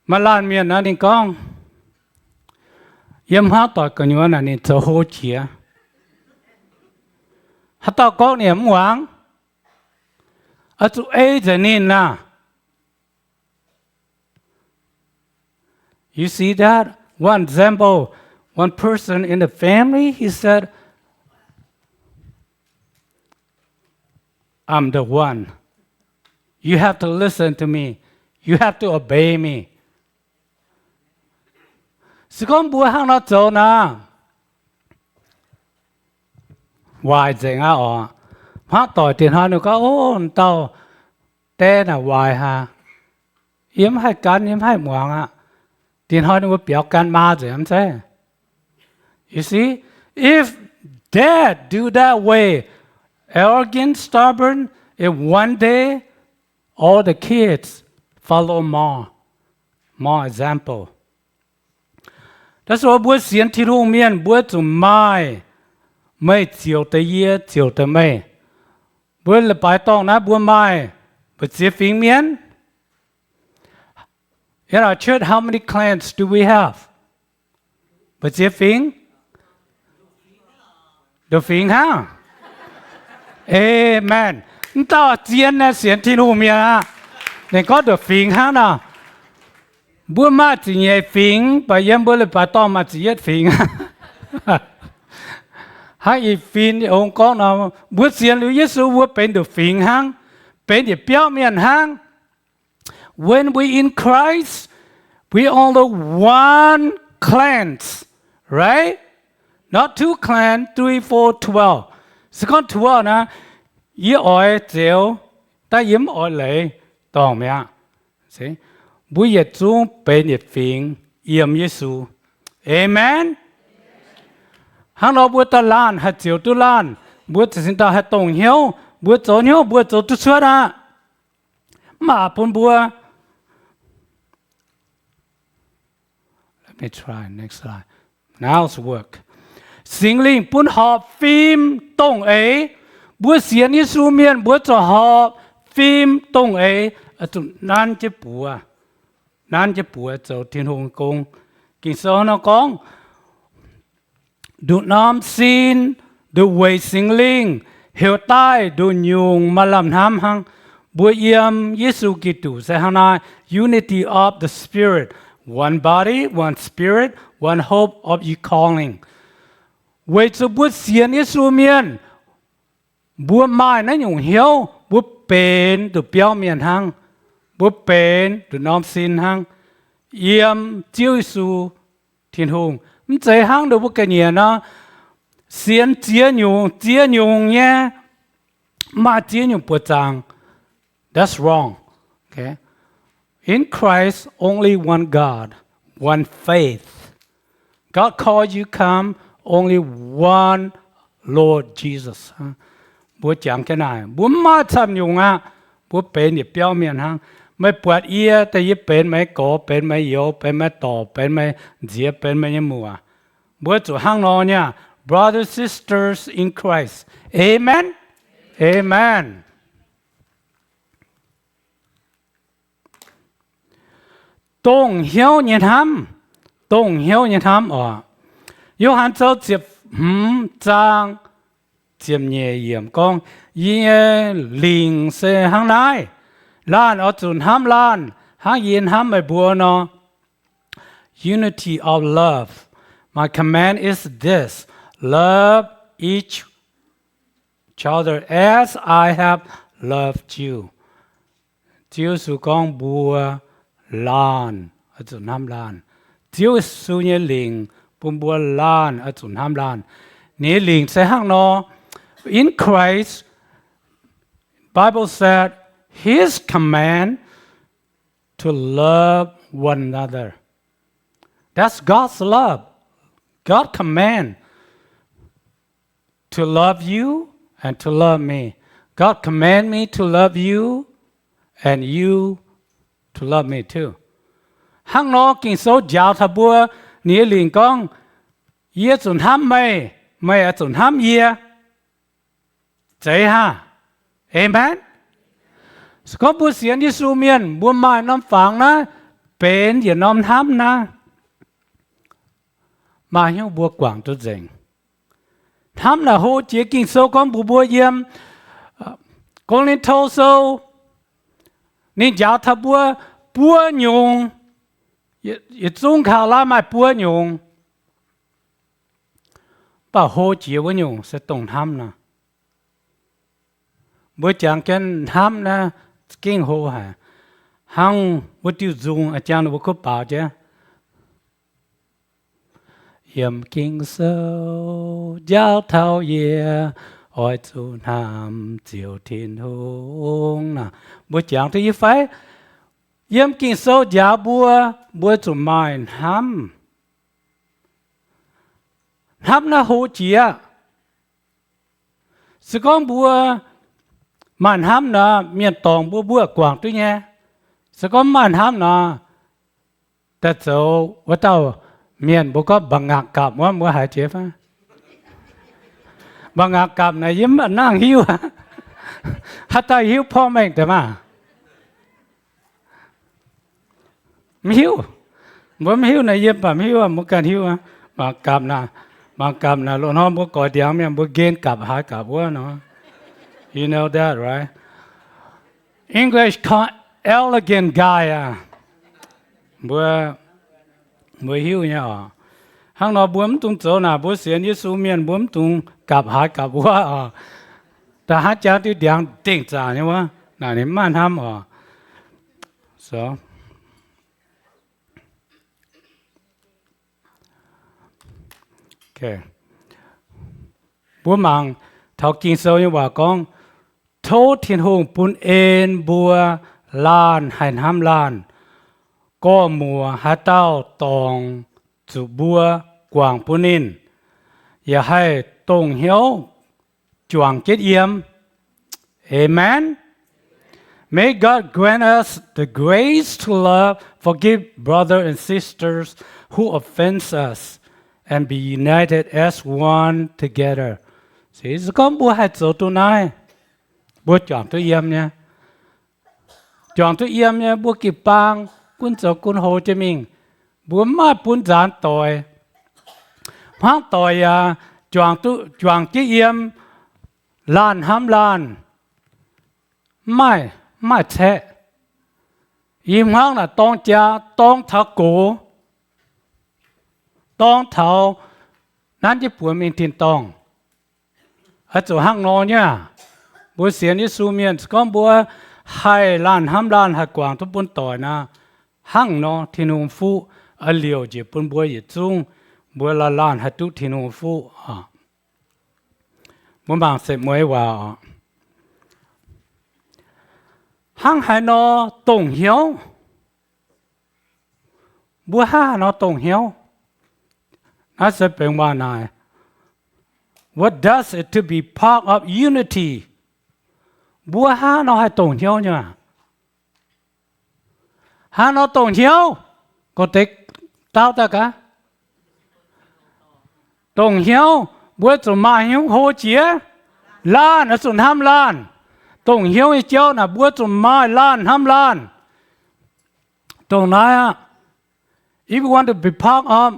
Maaih laanh mienh naaiv ninh gorngv, yiem hmuangv doic gu'nyuoz naaic ninh zoux hlo jiex. Haaix dauh gorngv ninh mv muangx, oix zuqc ei nzengc ninh naaic. You see that? One example, one person in the family, he said, I'm the one. You have to listen to me. You have to obey me. Se gorngv mbuo hnangv nor zoux naaic, waaic nzengc aqv oc. Hmuangv doic diex hnoi ninh gorngv, o, dauh diex naaic waaic haic. Yie mv haih gan, yie mv haih muangx aqv. Diex hnoi ninh mbuo biaux gan maa nzengc mv zeiz. You see, if dad do that way, arrogant, stubborn, if one day all the kids follow mom, mom example. That's why mbuo sienx Tin-Hungh mienh mbuo zuqc maaih meih ziouc deix yie, ziouc deix meih. Mbuo leiz-baaix dorngh naaiv mbuo maaih mbu'ziex fingx mienh? In our church, how many clans do we have? Mbu'ziex fingx? Nduqc fingx hnangv. Amen. Mv dauh zien naaiv sienx Tin-Hungh mienh aqv. Ninh gorngv nduqc fingx hnangv nor. Mbuo maaih ziepc nyeic fingx, mv baac yiem mbuo leiz-baaix dorngh maaih ziepc yietv fingx. Hnangv i fin ong gorngv nor, mbuo sienx liuz Yesu mbuo benx nduqc fingx hnangv, benx yietc biauv mienh hnangv. When we in Christ, we only one clans, right? Not two clan, three, four, twelve. Se gorngv twelve naaiv, yie oix zeux, daaih yie mv oix leiz dorngc mi'aqv. Mbuo yietc zungv benx yietc fingx yiem Yesu. Amen. Hnangv nor mbuo daaih laanh haih zioux duqv laanh, mbuo za'gengh daaih haih dongh hnyouv, mbuo zoux hnyouv mbuo zoux duqv cuotv aqv. Mv baac bun mbuo Singx Lingh bun horpc fim dongh eix. Mbuo sienx Yesu mienh mbuo zuqc horpc fim dongh eix, zuqc nanv jienv buoz, nanv jienv buoz zoux Tin-Hungh gong. Ging-Sou nor gorngv, nduqc norm sin, nduqc weic Singx Lingh, heuc daaih nduqc nyungc maaih lamh hnamv hnangv. Mbuo yiem Yesu Giduc se hnangv naaiv, unity of the Spirit, one body, one Spirit, one hope of e calling. Weic zuqc mbuo sienx Yesu mienh, mbuo maaih naaiv nyungc hnyouv, mbuo benx nduqc biauv mienh hnangv, mbuo benx nduqc norm sin hnangv, yiem Ziouv Yesu Tin-Hungh. Mv zeiz hnangv nduqc mbuo ga'nyiec nor, sienx ziex nyungc ziex nyungc nyei, maaih ziex nyungc buoqc zaangc. That's wrong. Okay? In Christ, only one God, one faith. God call you come, only one Lord Jesus. Mbuo jangx jienv naaic, mbuo mv maaih camv nyungc aqv. Mbuo benx yietc biauv mienh hnangv. Meih buatc yie, daaih yie benx meih gorx, benx meih youz, benx meih dorc, benx meih nziex, benx meih nyei muoc. Mbuo zuqc hnangv nor nyei, brothers, sisters in Christ. Amen. Amen. Dongh hnyouv nyei hnamv, dongh hnyouv nyei hnamv oc. Yo^han Sou ziepc hmz zaang ziepc nyeic yiemc gorngv, yie nyei lingc se hnangv naaiv, laanh oix zuqc hnamv laanh hnangv yie hnamv meih mbuo nor. Unity of love. My command is this, love each other as I have loved you. Ziouv Yesu gorngv mbuo laanh oix zuqc hnamv laanh. Ziouv Yesu nyei lingc bun mbuo laanh oix zuqc hnamv laanh. Ninh nyei lingc se hnangv nor. In Christ, Bible said, his command to love one another. That's God's love. God command to love you and to love me. God command me to love you and you to love me too. Hnangv nor Ging-Sou njaaux taux mbuo, ninh nyei lingc gorngv, yie zuqc hnamv meih, meih oix zuqc hnamv yie. Zeiz haav? Amen. Se gorngv mbuo sienx Yesu mienh, mbuo maaih norm fangx naaiv, benx yietc norm hnamv naaiv, maaih hnyouv mbuo guangc duqv nzengc. Hnamv naaic hlo jiex. Ging-Sou gorngv mbuox mbuo yiem Ko^lin^to Sou, ninh njaaux taux mbuo buo nyungc, yietc zungv kaux laav maaih buo nyungc, mv baac hlo jiex wuov nyungc se dongh hnamv nor. Mbuo jangx jienv hnamv naaiv za'gengh hlo haic. Hnangv wuov diuh nzung, a'jang ninh mbuo kuv baaux jienv. Yiem Ging-Sou njaaux taux yie, oix zuqc hnamv Ziouv Tin-Hungh naaic. Mbuo jangx duqv yie fai? Yiem Ging-Sou njaaux mbuo, mbuo zuqc maaih hnamv. Hnamv naaiv hlo jiex. Se gorngv mbuo maaih hnamv nor, mienh dorngc mbuo, mbuo guangc duqv nyei. Se gorngv mv maaih hnamv nor, daaih zoux wuov dauh mienh mbuo gorngv mba'ngakc gapc wuov, mbuo haiz jiex fai? Mba'ngakc gapc naaic yie mv nangc hiuv. Haaix dauh hiuv porv mengh deix maah? Mv hiuv. Mbuo mv hiuv naaic yie mv baac mv hiuv, mbuo ganh hiuv. Mangc gapc naaic, mangc gapc naaic loz-hnoi mbuo goix ndiangx mienh mbuo nqen gapc haaix gapc wuov nor. You know that, right? English call elegant guy aqv. Mbuo, mbuo hiuv nyei oc. Hnangv nor mbuo mv dungx zoux naaic, mbuo sienx Yesu mienh mbuo mv dungx gapc haaix gapc wuov oc. Da'haav jangx diuh ndiangx dingh zaqc nyei wuov, naaic ninh mv maaih hnamv oc. Mbuo mangc taux Ging-Sou nyei waac gorngv, tov Tin-Hungh bun en mbuo laanh haih hnamv laanh. Gorx-muoc haaix dauh dorngc zuqc mbuo guangc bun ninh, yaac haih dongh hnyouv juangc jienv yiem. Amen. May God grant us the grace to love, forgive brother and sisters who offends us, and be united as one together. Se gorngv mbuo haih zoux duqv naaiv, mbuo juangc duqv yiem nyei. Juangc duqv yiem nyei, mbuo jiu-baang gunv zoux gunv hlo jienv mingh. Mbuo mv maaih bun nzaanx doic. Hmuangv doic yaac juangc jienv yiem, laanh hnamv laanh, mv maaih, mv maaih caeqv. Ih hmuangv naaic dorng jaa, dorng taux gox, dorng taux nanv jienv buoz mingh tin-dorngh. Oix zuqc hnangv nor nyei aqv. Mbuo sienx Yesu mienh, se gorngv mbuo haih laanh hnamv laanh haih guangc duqv bun doic nor, hnangv nor Tin-Hungh fuqv oix liouc njiec bun mbuo yietc zungv, mbuo laanh laanh haih duqv Tin-Hungh fuqv oc. Mbuo mangc setv mueiz waac oc. Hnangv haaix nor dongh hnyouv? Mbuo hnangv haaix nor dongh hnyouv? Naaiv se benx waac naaic, what does it to be part of unity? Mbuo hnangv haaix nor haih dongh hnyouv nyei? Hnangv haaix nor dongh hnyouv? Gorngv deix dauh daaih gaax. Dongh hnyouv, mbuo zuqc maaih hnyouv hlo jiex. Laanh oix zuqc hnamv laanh. Dongh hnyouv nyei jauv naaic, mbuo zuqc maaih laanh hnamv laanh. Dongh naaiv aqv, if you want to be part of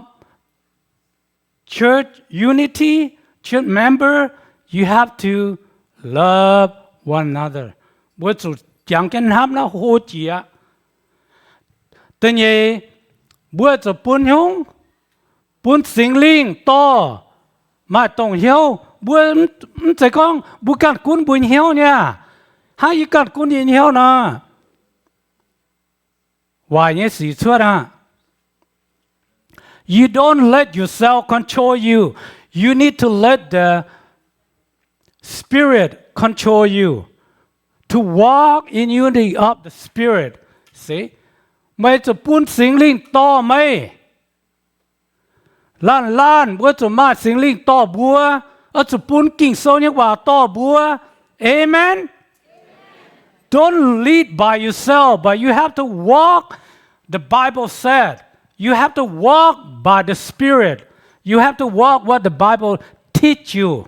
church unity, church member, you have to love one another. Mbuo zuqc jangx jienv hnamv naaiv hlo jiex. Da'nyeic, mbuo zuqc bun hnyouv, bun Singx Lingh dorh maaih dongh hnyouv. Mbuo mv zeiz gorngv mbuo ganh gunv mbuo nyei hnyouv nyei aqv. Hnangv yie ganh gunv yie nyei hnyouv nor, waaic nyei sic cuotv aqv. You don't let yourself control you. You need to let the Spirit control you to walk in unity of the Spirit. See? Meih zuqc bun Singx Lingh dorh meih. Laanh laanh mbuo zuqc maaih Singx Lingh dorh mbuo, oix zuqc bun Ging-Sou nyei waac dorh mbuo. Amen. Don't lead by yourself, but you have to walk the Bible said. You have to walk by the Spirit. You have to walk what the Bible teach you.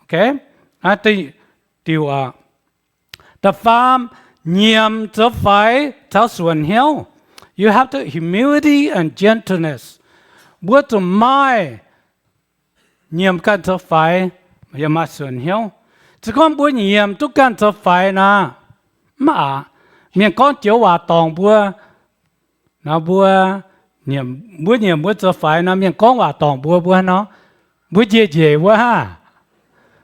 Okay? Diuc aqv. Da'faam, nyiemc zoux faix caux suonc hnyouv. You have the humility and gentleness. Mbuo zuqc maaih nyiemc ganh zoux faix, yaac maaih suonc hnyouv. Se gorngv mbuo nyiemc duqv ganh zoux faix nor, mv aqc. Mienh gorngv joux waac dorngc mbuo, nor mbuo, mbuo nyiemc mbuo zoux faix nor, mienh gorngv waac dorngc mbuo, mbuo nor, mbuo njiec njiec wuov hnangv.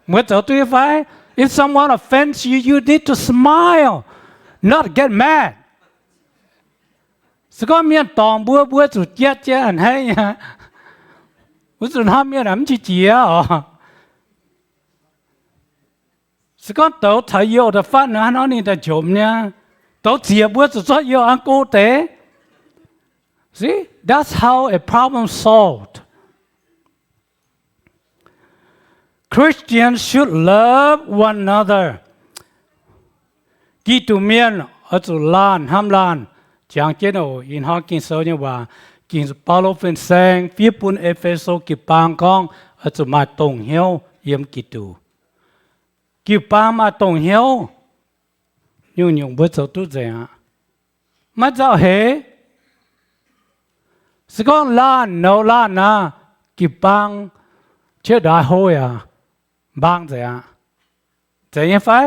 Mbuo zoux duqv nyei fai? If someone offends you, you need to smile, not get mad. Se gorngv mienh dorngc mbuo, mbuo zuqc jatv jienv a'hneiv nyei. Mbuo zuqc hnamv mienh aqv, mv jiex jiex oc. Se gorngv douz caux youh da'faanh nor, hnangv nor ninh daaih njomc nyei. Douz zieqc mbuo zuqc zorqv youh an go deix. See, that's how a problem solved. Christians should love one another. Giduc mienh oix zuqc laanh hnamv laanh. Jangx jienv oc, ih hnoi Ging-Sou nyei waac, Ging, Baulo fin-saeng fiev bun E^fe^so jiu-baang gorngv oix zuqc maaih dongh hnyouv yiem Giduc. Jiu-baang maaih dongh hnyouv, nyungc-nyungc mbuo zoux duqv nzengc aqv. Maiv nzauh heix. Se gorngv laanh nouz laanh nor, jiu-baang qiex ndaaix hlo yaac mbaang nzengc aqv. Zeiz nyei fai?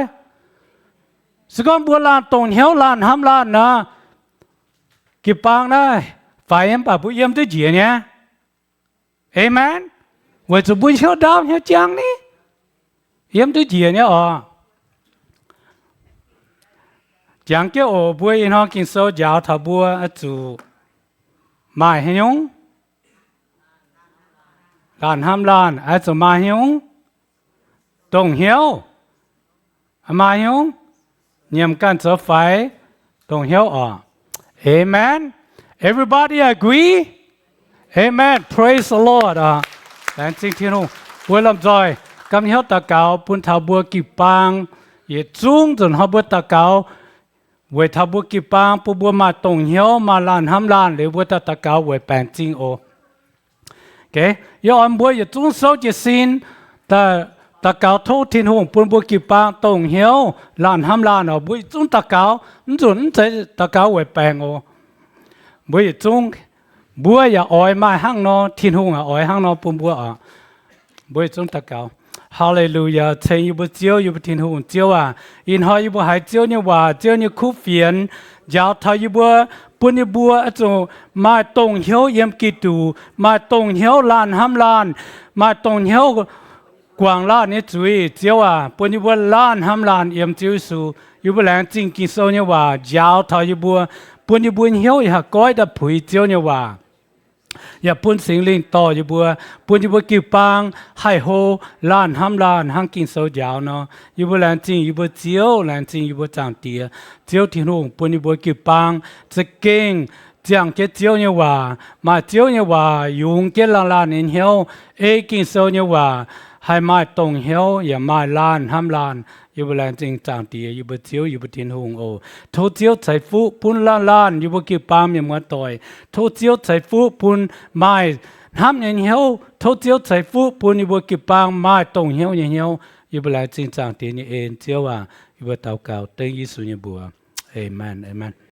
Se gorngv mbuo laanh dongh hnyouv laanh hnamv laanh nor, jiu-baang naaiv faix nyei, mv baac mbuo yiem duqv njiec nyei. Amen. Weic zuqc mbuo hnyouv ndaauv hnyouv jangv ni, yiem duqv njiec nyei oc. Jangx jienv oc, mbuo ih hnoi Ging-Sou njaaux taux mbuo oix zuqc maaih haaix nyungc? Laanh hnamv laanh. Oix zuqc maaih haaix nyungc? Dongh hnyouv. Maaih haaix nyungc? Nyiemc ganh zoux faix, dongh hnyouv oc. Amen. Everybody agree? Amen. Praise the Lord. Laengz zingh Tin-Hungh. Mbuo lomh nzoih gapv hnyouv daux gaux bun taux mbuo jiu-baang. Yietc zungv nzunc hnoi mbuo daux gaux weic taux mbuo jiu-baang, bun mbuo maaih dongh hnyouv, maaih laanh hnamv laanh liuz, mbuo daaih daux gaux weic baengc zingh oc. Yie oix mbuo yietc zungv souv jiez sin, daux gaux tov Tin-Hungh bun mbuo jiu-baang dongh hnyouv, laanh hnamv laanh oc. Mbuo yietc zungv daux gaux, mv nzunc mv zeiz daux gaux weic baengc oc. Mbuo yietc zungv, mbuo yaac oix maaih hnangv nor, Tin-Hungh yaac oix hnangv nor bun mbuo oc. Mbuo yietc zungv daux gaux. Haa^le^lu^yaa, ceng yie mbuo Ziouv, yie mbuo Tin-Hungh. Ziouv aac, ih hnoi yie mbuo haiz Ziouv nyei waac, Ziouv nyei kuv fienx, njaaux taux yie mbuo, bun yie mbuo oix zuqc maaih dongh hnyouv yiem Giduc, maaih dongh hnyouv laanh hnamv laanh, maaih dongh hnyouv guangc laanh nyei zuiz. Ziouv aac, bun yie mbuo laanh hnamv laanh yiem Ziouv Yesu. Yie mbuo laengz zingh Ging-Sou nyei waac njaaux taux yie mbuo, bun yie mbuo hnyouv yaac haih goiv daaih puix Ziouv nyei waac, yaac bun Singx Lingh dorh yie mbuo, bun yie mbuo jiu-baang haih hlo laanh hnamv laanh hnangv Ging-Sou njaaux nor. Yie mbuo laengz zingh yie mbuo Ziouv, laengz zingh yie mbuo Zaangc Diex. Ziouv Tin-Hungh, bun yie mbuo jiu-baang za'gengh ziangh jienv Ziouv nyei waac, maaih Ziouv nyei waac yungz jienv laanh laanh nyei hnyouv, ei Ging-Sou nyei waac haih maaih dongh hnyouv yaac maaih laanh hnamv laanh. Yie mbuo laengz zingh Zaangc Diex, yie mbuo Ziouv, yie mbuo Tin-Hungh oc. Tov Ziouv ceix fuqv bun laanh laanh yie mbuo jiu-baang mienh muoz-doic. Tov Ziouv ceix fuqv bun maaih hnamv nyei hnyouv. Tov Ziouv ceix fuqv bun yie mbuo jiu-baang maaih dongh hnyouv nyei hnyouv. Yie mbuo laengz zingh Zaangc Diex nyei en, Ziouv aac. Yie mbuo daux gaux dengv Yesu nyei mbuox. Aamen, aamen.